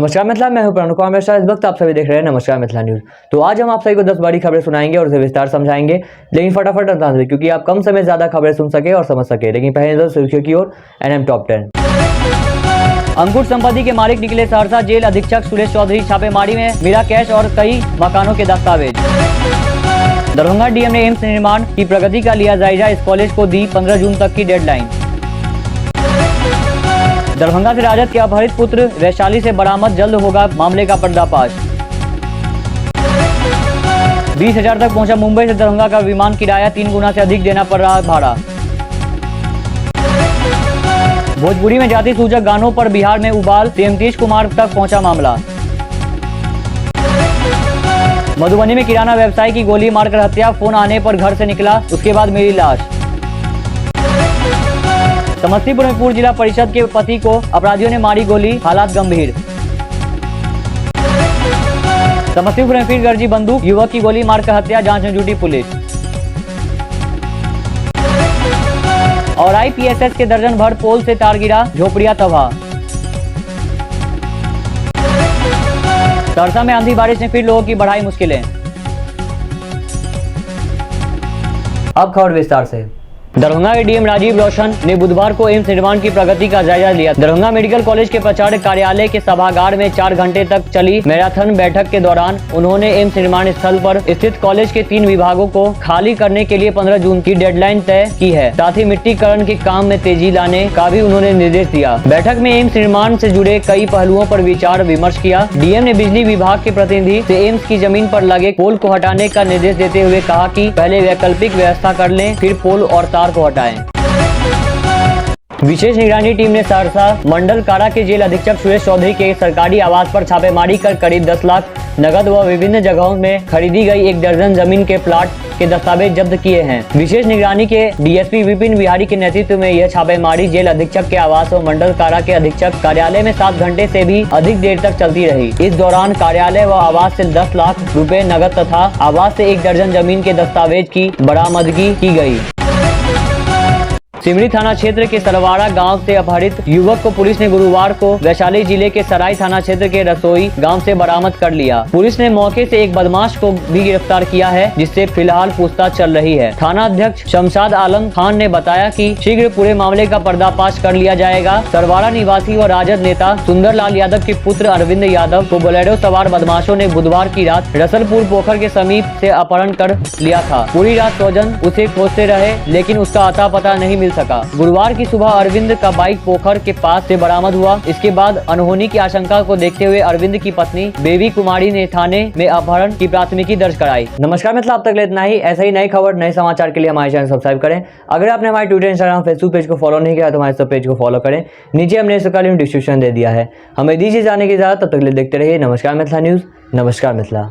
नमस्कार मिथिला, मैं हूं प्रणव कुमार मिश्रा। इस वक्त आप सभी देख रहे हैं नमस्कार मिथिला न्यूज। तो आज हम आप सभी को 10 बड़ी खबरें सुनाएंगे और उसे विस्तार समझाएंगे, लेकिन फटाफट अंदाज में, क्योंकि आप कम समय ज्यादा खबरें सुन सके और समझ सके। लेकिन पहले नजर सुर्खियों की ओर। NM top 10। अंकुर संपत्ति के मालिक निकले सहरसा जेल अधीक्षक सुरेश चौधरी। छापेमारी में मिला कैश और कई मकानों के दस्तावेज। दरभंगा डीएम ने एम्स निर्माण की प्रगति का लिया जायजा। इस कॉलेज को दी 15 जून तक की डेडलाइन। दरभंगा से राजद के अपहरित पुत्र वैशाली से बरामद, जल्द होगा मामले का पर्दाफाश। 20,000 तक पहुंचा मुंबई से दरभंगा का विमान किराया, 3 गुना से अधिक देना पड़ रहा भाड़ा। भोजपुरी में जाति सूचक गानों पर बिहार में उबाल, सीएम नीतीश कुमार तक पहुंचा मामला। मधुबनी में किराना व्यवसायी की गोली मारकर हत्या, फोन आने पर घर से निकला, उसके बाद मिली लाश। समस्तीपुर में पूर्व जिला परिषद के पति को अपराधियों ने मारी गोली, हालात गंभीर। समस्तीपुर में फिर गर्जी बंदूक, युवक की गोली मारकर हत्या, जांच में जुटी पुलिस। और आईपीएसएस के दर्जन भर पोल से तार गिरा, झोपड़ियां तबाह। सहरसा में आंधी बारिश ने फिर लोगों की बढ़ाई मुश्किलें। अब खबर विस्तार से। दरभंगा के डीएम राजीव रोशन ने बुधवार को एम्स निर्माण की प्रगति का जायजा लिया। दरभंगा मेडिकल कॉलेज के प्राचार्य कार्यालय के सभागार में 4 घंटे तक चली मैराथन बैठक के दौरान उन्होंने एम्स निर्माण स्थल पर स्थित कॉलेज के 3 विभागों को खाली करने के लिए 15 जून की डेडलाइन तय की है। साथ ही मिट्टीकरण के काम में तेजी लाने का भी उन्होंने निर्देश दिया। बैठक में एम्स निर्माण से जुड़े कई पहलुओं पर विचार विमर्श किया। डीएम ने बिजली विभाग के प्रतिनिधि से एम्स की जमीन पर लगे पोल को हटाने का निर्देश देते हुए कहा कि पहले वैकल्पिक व्यवस्था कर लें, फिर पोल और तार को हटाएं। विशेष निगरानी टीम ने सहरसा मंडल कारा के जेल अधीक्षक सुरेश चौधरी के सरकारी आवास पर छापेमारी कर करीब 10 लाख नगद व विभिन्न जगहों में खरीदी गई 1 दर्जन जमीन के प्लाट के दस्तावेज जब्त किए हैं। विशेष निगरानी के डीएसपी विपिन बिहारी के नेतृत्व में यह छापेमारी जेल अधीक्षक के आवास व मंडल कारा के अधीक्षक कार्यालय में 7 घंटे से भी अधिक देर तक चलती रही। इस दौरान कार्यालय व आवास से 10 लाख रुपए नगद तथा आवास से 1 दर्जन जमीन के दस्तावेज की बरामदगी की गई। सिमरी थाना क्षेत्र के सरवाड़ा गांव से अपहरित युवक को पुलिस ने गुरुवार को वैशाली जिले के सराय थाना क्षेत्र के रसोई गांव से बरामद कर लिया। पुलिस ने मौके से एक बदमाश को भी गिरफ्तार किया है, जिससे फिलहाल पूछताछ चल रही है। थाना अध्यक्ष शमशाद आलम खान ने बताया कि शीघ्र पूरे मामले का पर्दाफाश कर लिया जाएगा। सरवाड़ा निवासी व राजद नेता सुंदरलाल यादव के पुत्र अरविंद यादव को बोलेरो सवार बदमाशों ने बुधवार की रात रसलपुर पोखर के समीप से अपहरण कर लिया था। पूरी रात स्वजन उसे खोजते रहे, लेकिन उसका अता पता नहीं मिल सका। गुरुवार की सुबह अरविंद का बाइक पोखर के पास से बरामद हुआ। इसके बाद अनहोनी की आशंका को देखते हुए अरविंद की पत्नी बेबी कुमारी ने थाने में अपहरण की प्राथमिकी दर्ज कराई। नमस्कार मिथिला, अब तक इतना ही। ऐसे ही नई खबर नए समाचार के लिए हमारे चैनल सब्सक्राइब करें। अगर आपने हमारे ट्विटर, इंस्टाग्राम, फेसबुक पेज को फॉलो नहीं किया तो हमारे सब पेज को फॉलो करें। नीचे हमने इसका लिंक डिस्क्रिप्शन दे दिया है। हमें दीजिए जाने की इजाजत, तब तक देखते रहिए नमस्कार मिथिला न्यूज। नमस्कार मिथिला।